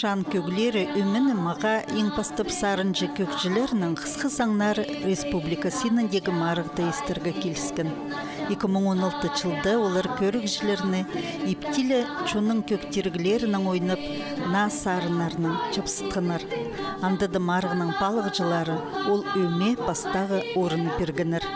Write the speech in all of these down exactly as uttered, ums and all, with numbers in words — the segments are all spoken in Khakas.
Аршан кӧглері ӧмені мағаа иң пастап сарынҷы кӧгҷілернің хысхы саңнары республика синіндегі марығда истерге киліскен. Ікі муң он алты чылда олар кӧрігҷілерні иптіг ле чонның кӧг тиріглерінең ойнап, наа сарыннарнаң чапсытханнар. Андада марығның палығҷылары ол ӧме пастағы орынны пиргеннер.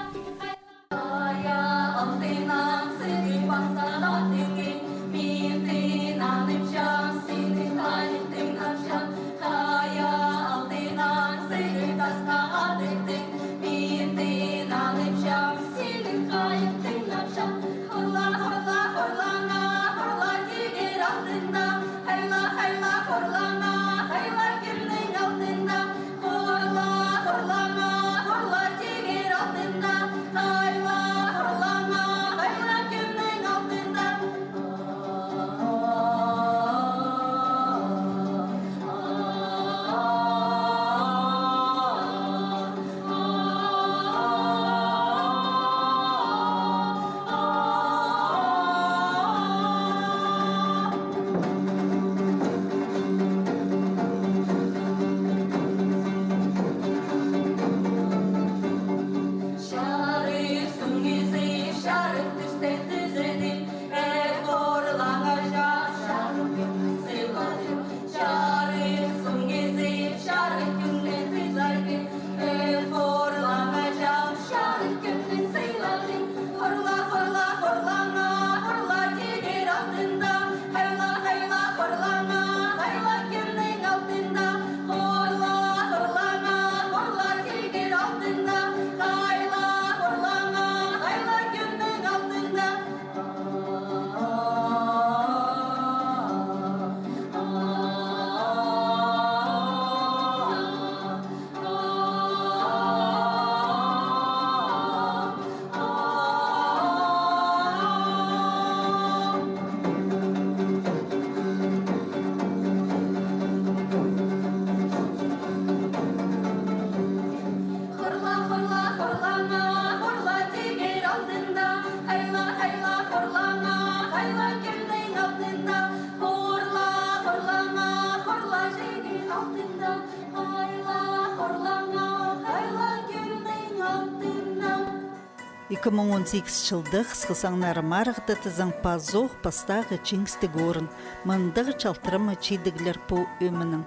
Ікі муң он сигіс чылда хысхы саңнары марығда тізең пазох пастағы чиңістіг орын. Мындағ чалтырама чидіглер пу ӧменің.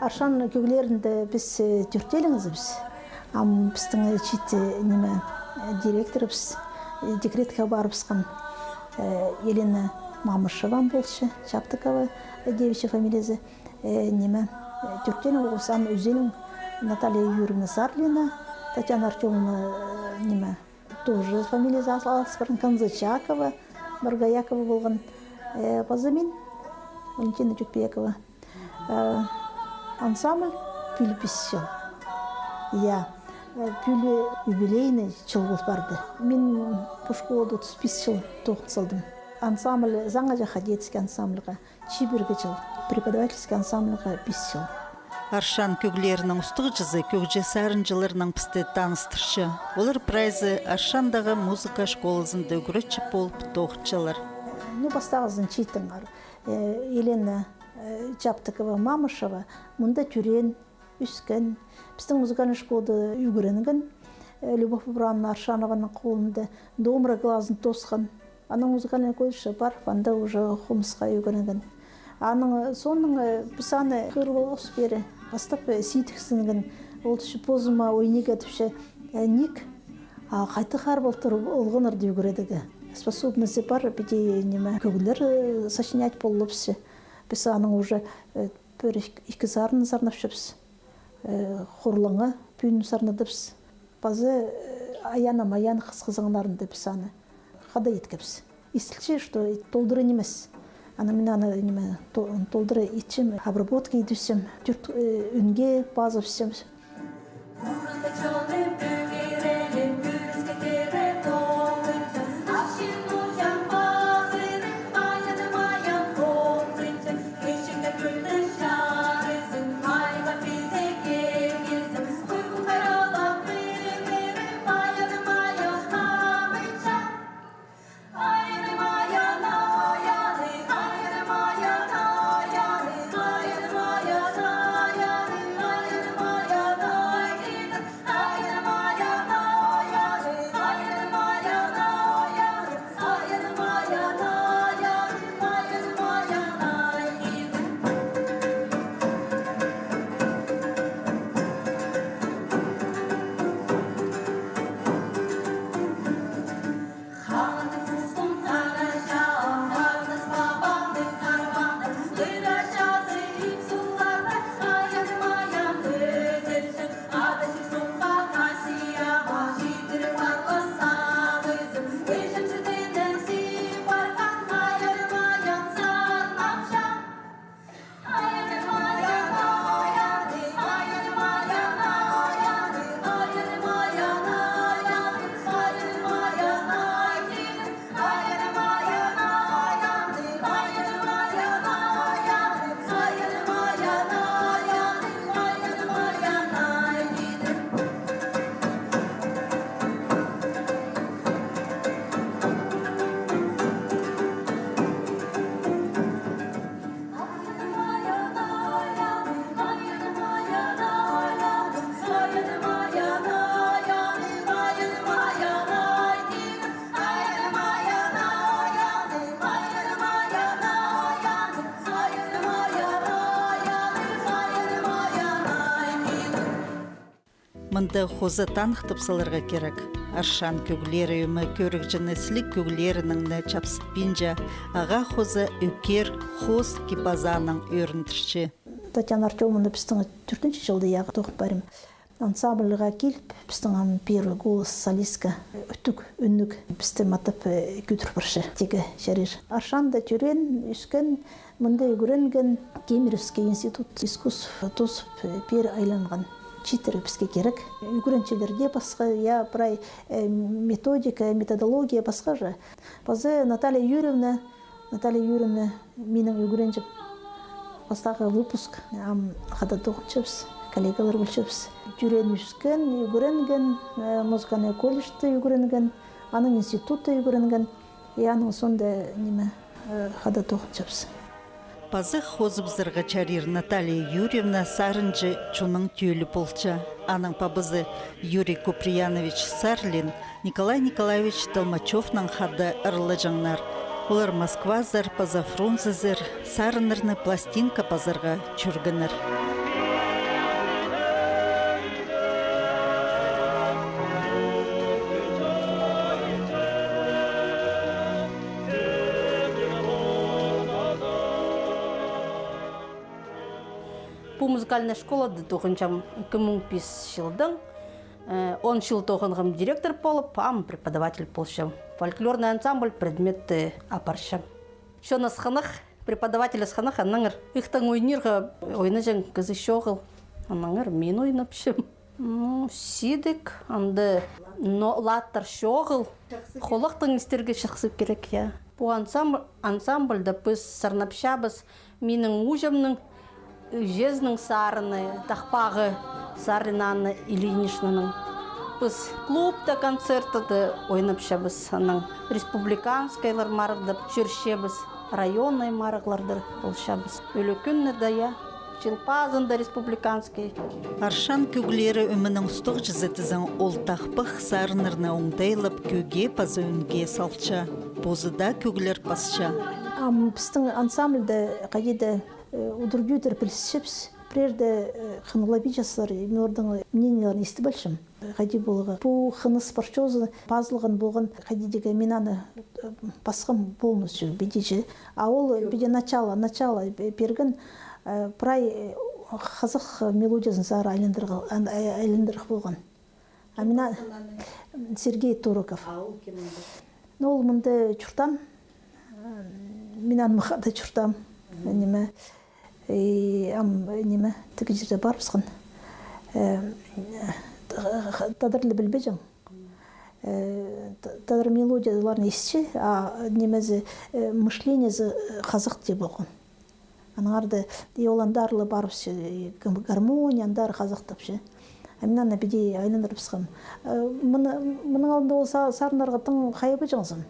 Аршан кӧглерінде піс, э, тӧртелеңізібіс. Ам пістің, э, чиит, э, ниме, э, директорыбыс, э, декретке парыбысхан, э, Елена Мамышева ам полча, Чаптыкова, э, девичий фамилиязы. Э, ниме, э, тӧртеен оғыс ам ӱзенің Наталья Юрьевна Сарлина, Татьяна Артёмовна, э, ниме, тоже фамилиязы алыс парған, Канзычакова, Боргоякова полған, э, паза мин, Валентина Тютпеекова. Э, ансамбль пӱӱл пис чыл. Я, э, пӱӱл юбилейный чыл пол парды. Мин пу школада отыс пис чыл тоғын салдым. Ансамбль саңай чахха, детский ансамбльға чибіргі чыл, преподавательский ансамбльға пис чыл. Аршан кӧглерінің устағҷызы кӧгҷі сарынҷыларнаң пісті таныстырча. Олар прайзы Аршандағы музыка школазында ӱгретчі полып тоғынчалар. Ну, пастағызын чииттеңер. Э, Елена, э, Чаптыкова-Мамышева мында тӧреен, ӧскен. Пістің музыкальный школада ӱгренген, э, Любовь Абрамовна Аршанованың холында домра клазын тоосхан. Анаң музыкальный колледжке парып, анда уже хомысха ӱгренген. Анаң, э, соонаң, э, піс аны хығыр полғабыс пеер, пастап, э, сидіксінген. Ол тіпче, позыма ойнирға тіпче, э, ниик, а хайдағ хар полтыр олғаннарны ӱгредерге. Способность пар, піди, ниме, кӧглер, э, сочинять полыбысча. Піс анаң уже, э, пір ікі, ікі сарын сарнапчабыс. Э, хорлаңа пӱӱн сарнадыбыс. Паза, э, «Аян-ам, аян» хысхы саңнарында піс аны хада иткебіс. Истілче, что толдыра нимес. Ана мин аны, ниме, то-, толдыра итчем, обработка идібісчем, тӧрт, э, ӱнге пазыбысчам. Мында хоза таныхтап саларға кирек. Аршан кӧглері ӧме кӧрігҷіні сіліг кӧглерінеңне чапсытпинча, ағаа хоза ӧкер, хоос кип-азаанаң ӧріндірче. Татьяна Артёмовна пістің тӧртінҷі чылда, я, тоғын парим. Ансамбльға киліп, пістің ам первый голос солистка, ӱттіг, ӱнніг, пісті матап, э, кӧдір парча, тигі чарир. Аршанда тӧреен, ӧскен, мында ӱгренген, Кемеровский институт искусств тоозып, э, пеер айланған. Читіре піске кирек. Ӱгренҷілер дее пасха, я, прай, э, методика, методология пасха же. Паза Наталья Юрьевна, Наталья Юрьевна минің ӱгренҷім. Пастағы выпуск, ам хада тоғынчабыс, коллегалар полчабыс. Тӧреен, ӧскен, ӱгренген, э, музыкальный колледжте ӱгренген, анаң институтта ӱгренген, и анаң соонда, ниме, э, хада тоғынчабыс. Пазох хозыбызарға чарир, Наталья Юрьевна сарынҷы чонның тӧлі полча. Аның пабазы Юрий Куприянович Сарлин Николай Николаевич Толмачевнаң хада ырлаҷаңнар. Олар Москвазар паза Фрунзезер сарыннарны пластинка пазарға чӧргеннер. Пу музыкальная школада тоғынчам ікі муң пис чылдаң. Э, он чыл тоғынғам директор полып, ам преподаватель полчам. Фольклорный ансамбль предметті апарчам. Чон асхынах, преподаватель асхынах, аннаңар ыхтаң ойнирға ойнаҷаң кізі чоғыл. Аннаңар мин ойнапчам. Ну, сидік, анда, но, латтар чоғыл. Холахтаң истерге чахсы кирек, я. Пу ансамб-, ансамбльда піс сарнапчабыс минің ууҷамның, э, іҷезінің сарыны, тахпағы Сарина Анна Ильиничнаның. Піс клубта, концертте дее ойнапчабыс, анаң республиканскайлар марығда чӧрчебіс, районный марығларда полчабыс. Ӱлӱкӱннерде, я. Чыл пазында республиканский. Аршан кӧглері ӧменің устағҷызы тізең, ол тахпах сарыннарны оңдайлап, кӧге паза ӱнге салча. Позы даа кӧглер пасча. Ам пістің ансамбльда хайди-да, э, удур-тӧдір пілісчебіс. Пірееде, э, хынығлабинчалар, мин оларның мнениелерін истіп алчам. Хайди поларға. Пу хыныс пар чоозы пазылған полған, хайди тигі, мин аны, э, пасхам полностью, піди чи. А ол, э, піди начало, начало, э, пирген, э, прай, э, хазах мелодиязын сары айландырарға, ан-, ай-, айландырарға полған. А мин а-, Сергей Туроков. А ол кем анда? Ну, ол мында чуртаан. Э, мин анымахада чуртаам. Мгм. Ниме, И ам, ниме, тігі чирде парыбысхан. Э, тадар тілі пілбеҷең. Э, та-, тадар мелодияларын исче, а нимезі, э, мышлениезі, э, хазах тіп полған. Аннаңар даа, и ол андар ла парыбысча, и гам-, гармония андар хазах тапча. А мин аны піди айландырыбысхам. Э, мыны, мының алнында ол са-, сарыннарға тың хайа паҷаңзым.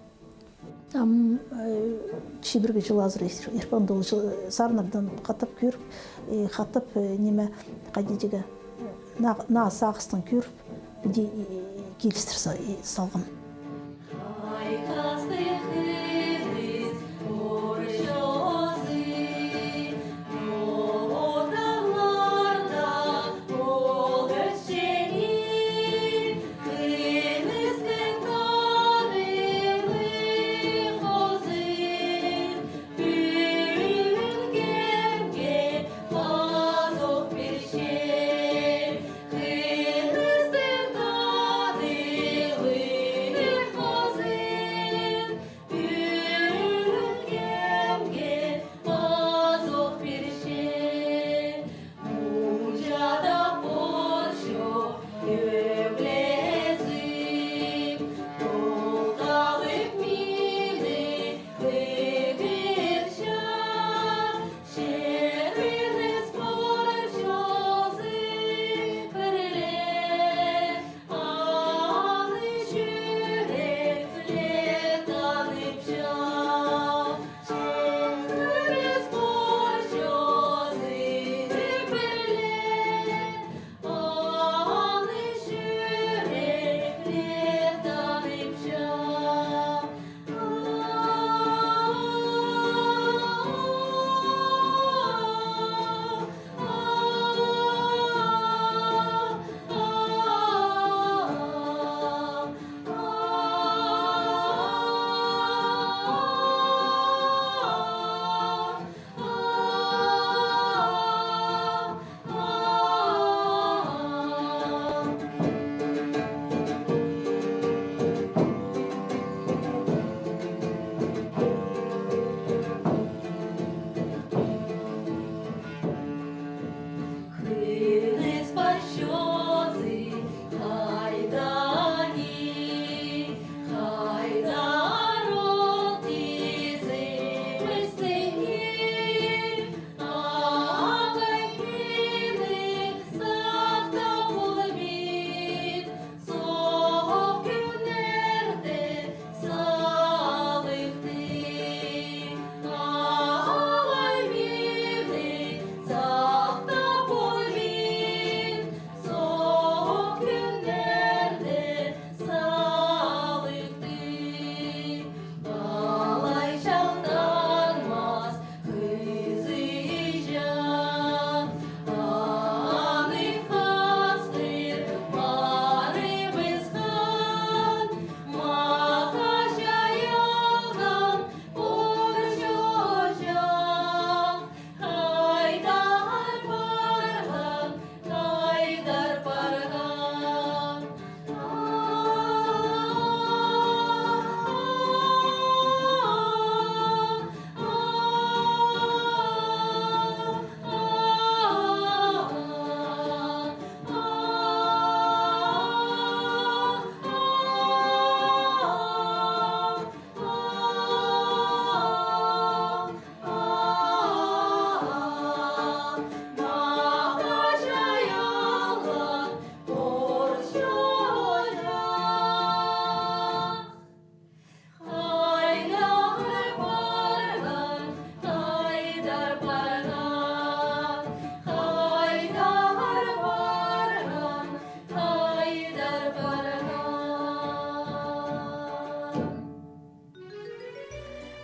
Ам, э, чибіргі чыл азыра ир-, ирпаңда ол чыл-, сарыннарны хатап кӧріп, э, хатап, э, ниме, хайди тигі, наа, наа сағыстаң кӧріп, піди, э, килістір са-, и салғам.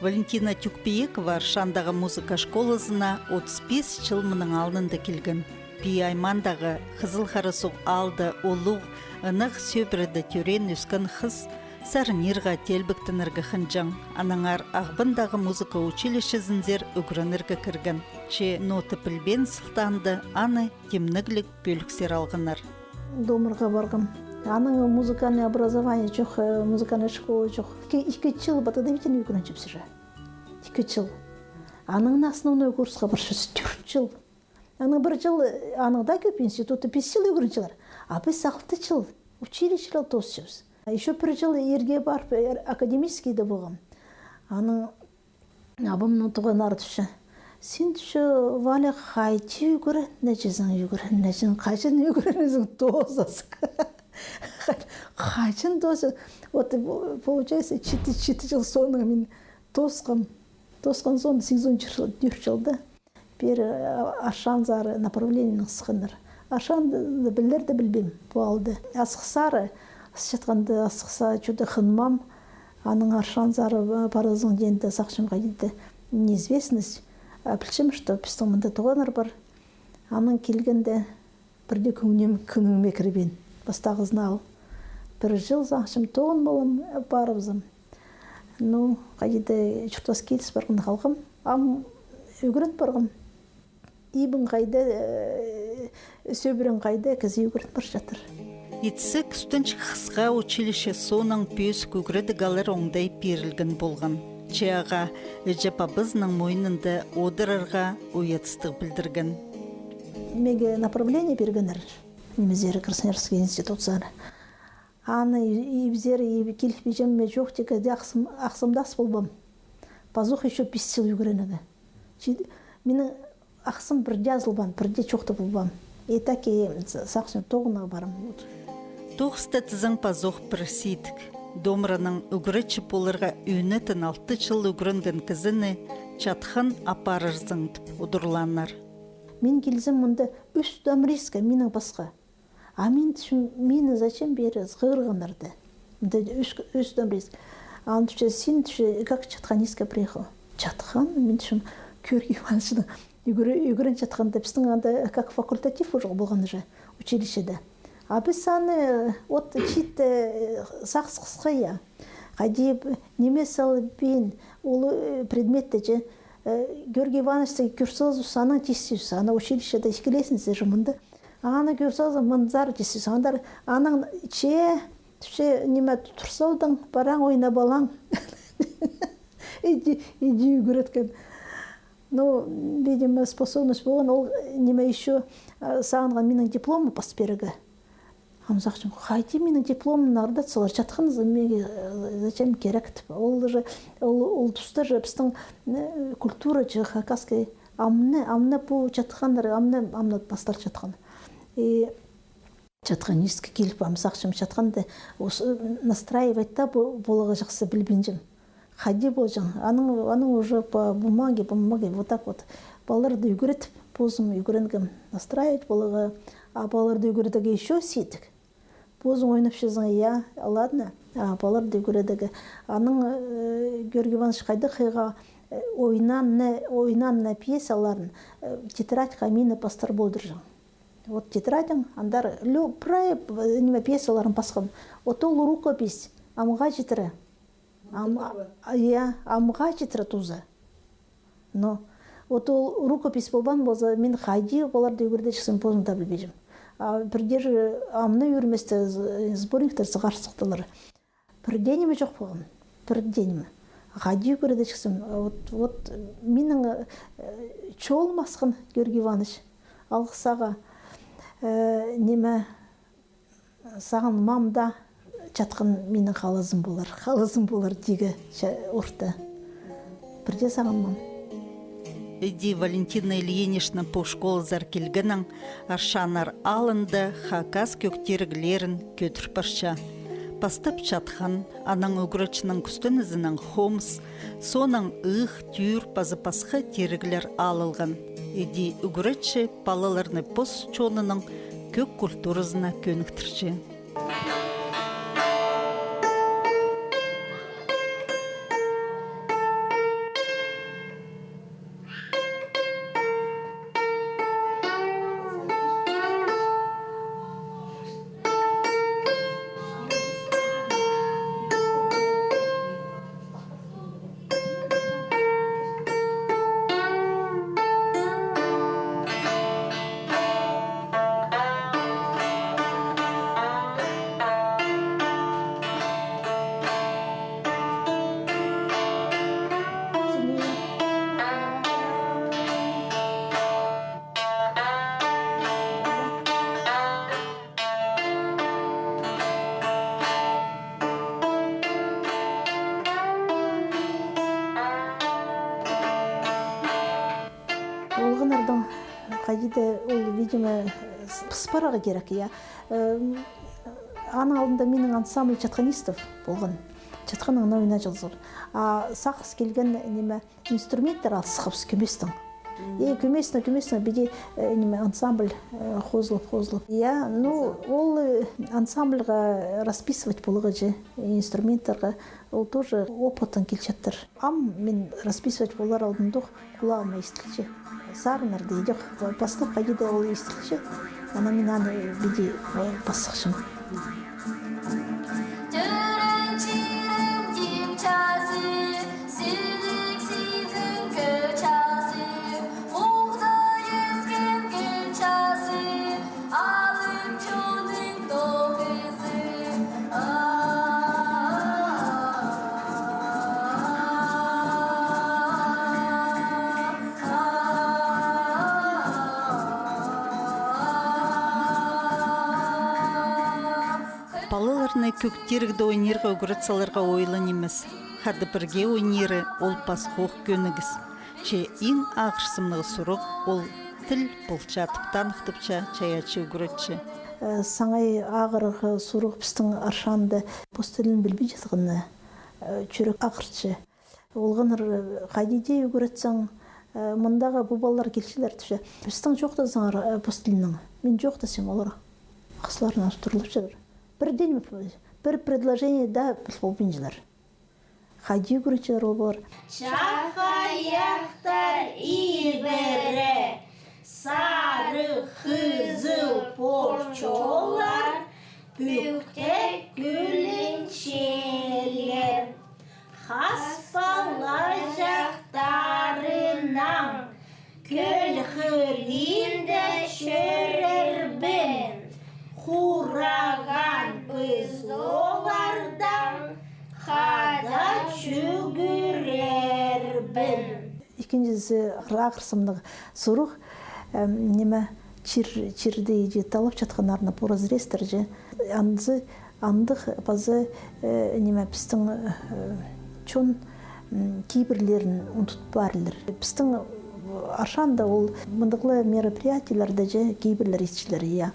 Валентина Тюкпиекова Аршандағы музыка школазына отыс пис чыл мының алнында килген. Пии аймаандағы Хызыл Харасуғ аалда улуғ, ынағ сӧбіреде тӧреен-ӧскен хыс сарнирға, теелбектенерге хынҷаң. Аннаңар Ағбандағы музыка училищезінзер ӱгренерге кірген. Че нота пілбеен сылтаанда аны тимнігліг пӧліксер алғаннар. Домраға парғам. Аның музыкальный образование чох, э, музыкальный школа чох. Ікі, ікі чыл подготовительный ӱгренчебіс уже. Ікі чыл. Аннаң основной курсха парчабыс тӧрт чыл. Анаң пір чыл, э, анаң даа кӧп, институтта пис чыл ӱгренчелер. А піс алты чыл училищелер тоосчабыс. Ещё пір чыл ирге парып, э, академическийде полғам. Анаң абамның туғаннары тіпче: «Син, тіпче, Валя, хайди ӱгренчезің, ӱгренчезің, хаҷан ӱгренерзің, тоозазың?» Хаҷан тоозазың? Вот, э, получается, читі, читі чыл соонаң мин тоосхам. Тоосхан соонда сигізон чыл, тӧрт чылда пеер, а, Аршанзар направлениенең сыхханнар. Аршанды пілерге пілбеем, пу аалды. Асхыс сары, сыхчатханда Асхысха чоохтанмаам, анаң Аршанзар, а, парарзың теенде, сағынчам, хайди-да неизвестность. А пілчем, что пістің мында туғаннар пар. Анаң килгенде пірдее кӧңніме, кӧңніме кірбеен. Пастағызын ал. Пір чыл, сағынчам, тоғынып алам, парыбызам. Ну, хайди-да чуртас киліс парған халғам. Ам ӱгрен парғам. Ибің хайда, э, сӧбірең хайда, кізі ӱгрен парчатыр. Итсе, кӱстенҷік хысха училище соонаң пӧзік ӱгредіг алар оңдай пирілген полған. Че ағаа іҷе-пабазының мойнында одырарға уятыстығ пілдірген. Меге направление пиргеннер. Нимезер, Красноярский институтсар. Аны и-, ибзер, и киліп иҷем ме чох тигі, ахсым, ахсымдас полбаам. Пазох ещё пис чыл ӱгренерге. Чи-, минің ахсым пірдее азылбаан, пірдее чоохтап полбаам. И так и с-, сағынчам, тоғынарға парам. Тоғыста тізең пазох пір сидік. Домраның ӱгретчі поларға ӧнетін алты чыл ӱгренген кізіні чатхан апарарзың тіп удурлааннар. Мин килзем, мында ӱс домриска минің пасха. А мин тіпчем, мині зачем пеер сығарғаннар да? Мында ӱс, ӱс домрис. А аны тіпче, син, тіпче, как чатханистка приехал? Чатхан, мин тіпчем, Георгий Ивановичтің ӱгре-, ӱгренчатханда, пістің анда как факультатив уже полған уже, училищеде. А піс аны, вот, чиит, э, сағыс хысха, я. Хайди, ниме салбин, ол, э, предметте че, э, Георгий Ивановичті кӧр салзабыс, анаң тиссебіс, ана училищеде ікілезінзер же мында. Аны кӧр салза, мынзар тиссебіс. Андар, анаң че, че, ниме, тур салдың, параң, ойнап алаң. Иди, иди ӱгреткен. Ну, видимо, способность полған, ол, ниме, ещё, а, сағынған минің дипломны пас пирерге. Ам сағынчам, хайди минің дипломымны ардассалар, чатхан за-, меге, э, зачем керек тіп. Ол же, ол, ол туста же пістің, э, культура же хакасский, амны, амны пу чатханнар, амны, амны пастар чатхан. И чатханистка киліп, ам сағынчам, чатханда, ус-, настраивать та пу-, поларға чахсы пілбинчем. Хайди полҷаң. Анаң, анаң уже по бумаге, по бумаге, вот так вот. Палаларды ӱгретіп, позым ӱгренгем настраивать поларға, а палаларды ӱгредерге ещё сидік. Позың ойнапчазың, я, ладно, а палаларды ӱгредерге. Анаң, э, Георгий Иванович хайдағ хыйға, э, ойнаан на, ойнаан на пьесаларын, э, тетрадьха мині пастар полдырҷаң. Вот тетрадьың, андар лю-, прай, э, ниме, пьесаларын пасхан. Вот ол рукопись, амға читіре. Ам-, а, я, амға читіре туза. Но вот ол рукопись полбаан полза, мин хайди палаларды ӱгредерҷіксім, позым даа пілбинчем. А пірдее же амны ӱгренместе з-, сборниктер сығар сыхтылар. Пірдее ниме чох полған. Пірдее ниме. Хайди ӱгредерҷіксім. Вот, вот минің, э, чолым асхан, Георгий Иванович. Алғыс сағаа. Э, ниме, сағынмаам даа, чатхан минің халазым полар, халазым полар тигі ча-, орта. Пірдее сағынмаам. Іди Валентина Ильинична пу школазар килгеннең, Аршаннар аалында хакас кӧг тиріглерін кӧдір парча. Пастап чатхан, анаң ӱгретчінің кӱстенізінең хомыс, соонаң ыых, тӱӱр паза пасха тиріглер алылған. Іди ӱгретчі палаларны пос чонының кӧг культуразына кӧніктірче. Ниме, с-, пыс парарға кирек, я. Э, аның алнында минің ансамбль чатханистов полған. Чатханнаң ойнаҷаңнар. А сағыс килген, ниме, инструменттер алысхабыс кӧместең. И кӧместең, кӧместең, піди, э, ниме, ансамбль, э, хозылып, хозылып. Я, ну, ол, э, ансамбльға расписывать поларға чи, инструменттерге, ол тоже опыттаң килчеттір. Ам мин расписывать полар алдында ох хулағыма истілче. Сарыннар даа идӧк. Пастап хайди даа ол истілче. Анаң мин аны піди, э, пас сыхчам. Палаларны кӧг тирігде ойнирға ӱгрет саларға ойлаң нимес. Хада пірге ойниры ол пасха ох кӧнігіс. Че иң ағырсымнығ сурығ ол тіл полча, тыптаныхтапча, чайаачы ӱгретчі. Э, саңай ағырығ сурығ пістің Аршанда пос тілін пілбинчеткені, э, чӱрек ағыртча. Олғаннар, э, хайди дее ӱгретсең, э, мындағы пу палалар килчелер, тіпче. Пістің чоохтазаңар, э, пос тілінең. Мин чоохтасчам, олар хысларынаң турлапчалар. Пір дее, пір предложение даа піл полбинчалар. Хайди ӱгретчелер ол палалар. Чахайахтар ибіре, сарығ, хызыл порчолар, пӱктек кӱлінчелер. Хас палаҷахтарынаң кӧл хыринда чӧрербін, хураған пызолардаң хада чӱгӱрербін. Ікінҷізі, ағырсымнығ сурығ, эм, ниме, чир, чирде иди талап чатханнарны пу разрезтер чи. Анзы андағ паза, э, ниме, пістің, э, чон, м, кибірлерін ундут парлар. Пістің, э, Аршанда ол мындағ ла мероприятиелерде чи кибірлер итчелер, я.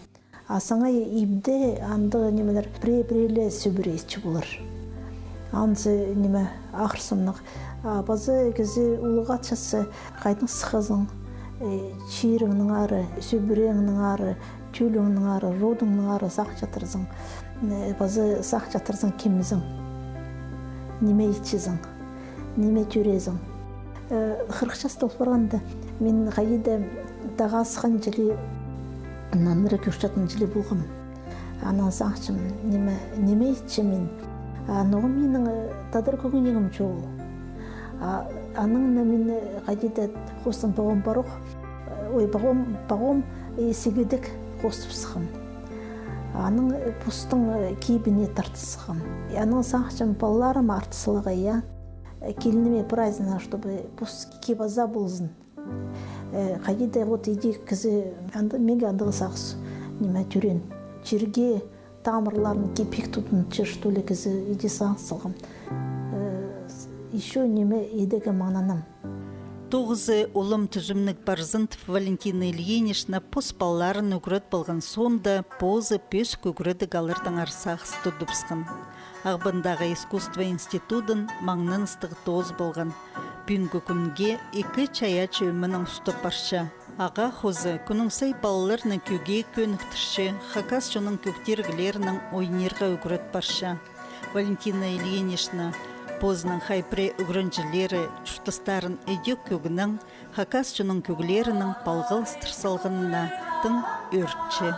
А саңай ибде андағ нимелер пірее-пірееле сӧбіре итче полар. Анзы ниме, ағырсымнығ. А паза кізі улуғ атчазы, хайдаң сыххазың, э, чиріңнең ары, сӧбіреңнең ары, тӧліңнең ары, родыңнаң ары сағынчатырзың, э, паза сағынчатырзың кемзің, ниме итчезің, ниме тӧрезің. Э, хырых частығ пол парғанда, мин хайди даа тағасхан чіли, нандыра кӧрчеткен чіли полғам. Анаң сағынчам, ниме, ниме итчем мин? А, ноға минің, э, тадар кӧгенегім чоғыл? А, анаң на мин, э, хайди даа хоостаң пағам пар ох. Ой, пағам, пағам, э, сигедек хоостап сыххам. Анаң, э, постың, э, кибіне тартып сыххам. Анаң сағынчам, палаларым артыс саларға, я. Э, килініме прайзына, чтобы пос кип-аза ползын. Э, хайди даа вот иди кізі, анда, меге андағ сағыс, ниме, тӧреен. Чирге тамырларын кип-кип тудынча, что ли, кізі, иди сағыс салғам. Э, с-, ещё ниме идерге маңнанам. Тоғызы улам тӱзімніг Барзынтов Валентина Ильинична пос палаларын ӱгрет полған соонда, позы пӧзік ӱгредіг алардаңар сағыс тудыбысхан. Ағбандағы искусство институдын маңнаныстығ тоозып алған. Пӱӱнгі кӱнге ікі чайаачы ӧменең устап парча. Ағаа хоза кӱннің сай палаларны кӧгге кӧніктірче, хакас чонның кӧг тиріглерінең ойнирға ӱгрет парча. Валентина Ильинична позының хай пірее ӱгренҷілері, чуртастарын ідӧк кӧгнең, хакас чонның кӧглерінең палғалыстыр салғанына тың ӧрінче.